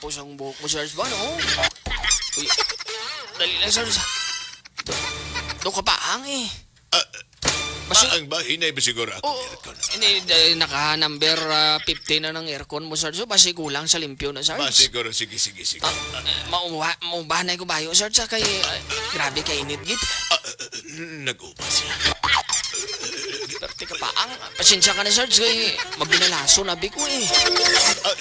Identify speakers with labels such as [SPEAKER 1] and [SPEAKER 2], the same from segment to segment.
[SPEAKER 1] Gwapo sa buhok mo, Sarge ba, no? Uy, dali lang, Sarge. Do ka paang eh. Basi,
[SPEAKER 2] Paang ba? Hinay ba siguro ako
[SPEAKER 1] oh,
[SPEAKER 2] aircon?
[SPEAKER 1] Hindi, dahil naka number 15 na ng aircon mo, Sarge. So, basi kulang sa limpyo na, Sarge.
[SPEAKER 2] Ba siguro, sige, sige, sige.
[SPEAKER 1] Ah, eh, mauwa, mauba na ko bayo, Sarge. Kay, grabe kay init git.
[SPEAKER 2] Ah, nag-uba siya.
[SPEAKER 1] Perte ka paang. Pasensya ka na, Sarge. Kay, mabinalaso na ko eh.
[SPEAKER 2] Ah,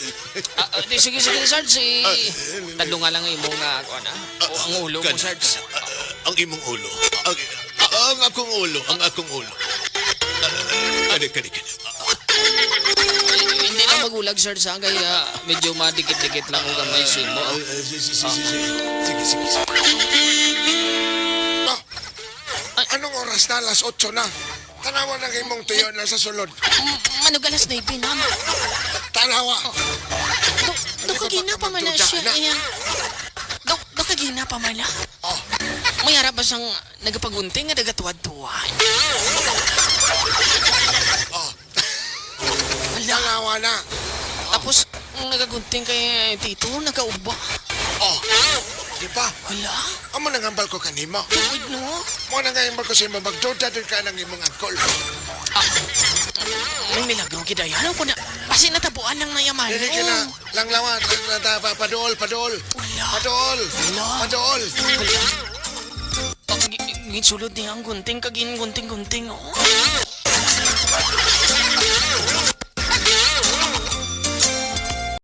[SPEAKER 1] Ah, ah, di, sige, sige, Sarge. Eh, tadlo nga lang imong, kuwan, ah. O, ang ulo mo, Sarge.
[SPEAKER 2] Ang imong ulo. Ang akong ulo, ang akong ulo. Kani, kani, kani.
[SPEAKER 1] Ay, hindi lang magulag, Sarge, ha? Kaya medyo madikit-dikit lang ang gamay mo.
[SPEAKER 2] Sige, sige, sige. Sige, sige, sige.
[SPEAKER 3] Ah, anong oras na? Alas 8 na. Tanawa ng imong tiyo na sa sulod.
[SPEAKER 1] Manog alas na ipinam.
[SPEAKER 3] Tanawa.
[SPEAKER 1] Do, do kagina pa man na siya. Iya. Do kagina pa man na.
[SPEAKER 3] Oh,
[SPEAKER 1] May harap ba siyang nagapagunting nga nagatuwad-tuwad?
[SPEAKER 3] oh.
[SPEAKER 1] Ala.
[SPEAKER 3] Tanawa na.
[SPEAKER 1] Tapos, ang nagagunting kay Tito, nagauba.
[SPEAKER 3] Oh. Di ba?
[SPEAKER 1] Ala.
[SPEAKER 3] Amo nang hambal ko kanimo.
[SPEAKER 1] Tuwid no?
[SPEAKER 3] Mo nang hambal ko sa imo magduda dun ka ng imong angkol.
[SPEAKER 1] Ah, may milagro kidaya. Ano ko na? Basi natabuan lang na yaman.
[SPEAKER 3] Dili ka na. Langlawan. Padool, padool.
[SPEAKER 1] Wala.
[SPEAKER 3] Padool.
[SPEAKER 1] Wala.
[SPEAKER 3] Padool.
[SPEAKER 1] Hala. Oh, ginsulod niya ang gunting, kagin gunting-gunting. Oh.